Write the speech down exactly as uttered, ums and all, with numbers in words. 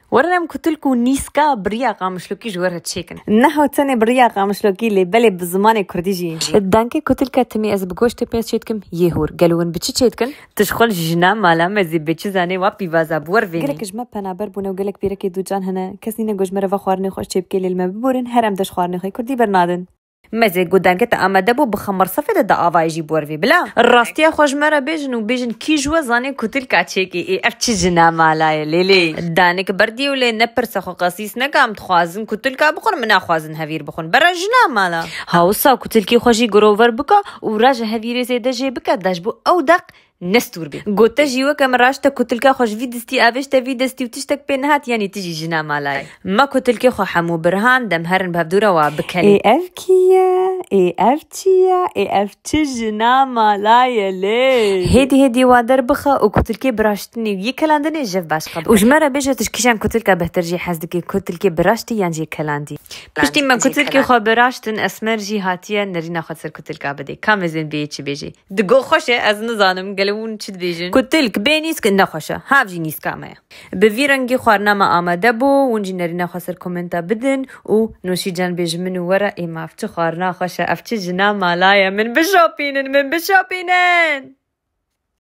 Werin em kutilk û nîska bi riya qamişlokî ji we re çêkin. Neha tenê bi riya qamişlokî lê belê bi zimanê kurdî jî. Dankê kutilka timî ez bi goştê pêz çêdikim, yê hûr. Gelo hûn bi çi çêdikin? Tu ji xwe li jina mala me zî bê çi zanê wa pîvaza bi wer vênî. Gelek ji me penaber bûne û gelek pîrekê dûcan hene. Kes nîne ku ji me re ve xwarinê xweş çêbike lê li me biborin her em de ji xwarinê xwe kurdî bernadin. Me zê ku dengê te amade bû, bi xemir sifê de, de avayê jî bi wer vê bila. Rastiya xwe ji me re bêjin û bêjin kî ji we zanê kutilka çêkê ê ev çi jina mala ye lê lê. Danik berdî û lê nepirse xwe qesîs neke, em dixwazin kutilka bixwin, min naxwazin hevîr bixwin. Bera jina mala. Ha wisa kutilkê xwe jî girover bike û raje hevîrê zêde jê bike, de ji bo ew deq nestûr bê. Gote jî weke min raşte kutilka xwe ji vî distî avêşte vî distî û tiştek pê nehat, yanî tu jî jina mala ye. Me kutilkê xwe hemû birhan dem herin bi hevdû re wa bikelê. Ê ev kî ye? Ê ev çi ye? Ê ev çi jina mala ye lê? Hêdî hêdî wa derbixe û kutilkê biraştinê û yê kelandinê jev baş qebûl. Û ji me re bêje tu ji kîjan kutilka bêhtir jî hez dikî, kutilkê biraştî yan jî kelandî? Piştî me kutilkê xwe biraştin, Esmer jî hatiye nerîna xwe ser kutilka bidê. Ka mezin bê çi bêjê? Digo xweş e, ez nizanim, gelo hûn çi dibêjin? Kutilk bê nîsk ne xweş e, hav jî nîska me ye. Bi vî rengî xwarina me amade bû, hûn jî nerîna xwe ser komenta bidin û Noşîcan bê ji min û we re ê me ev çi xwarina xweş e, ev çi jina mala ye, min bişopînin, min bişopînin!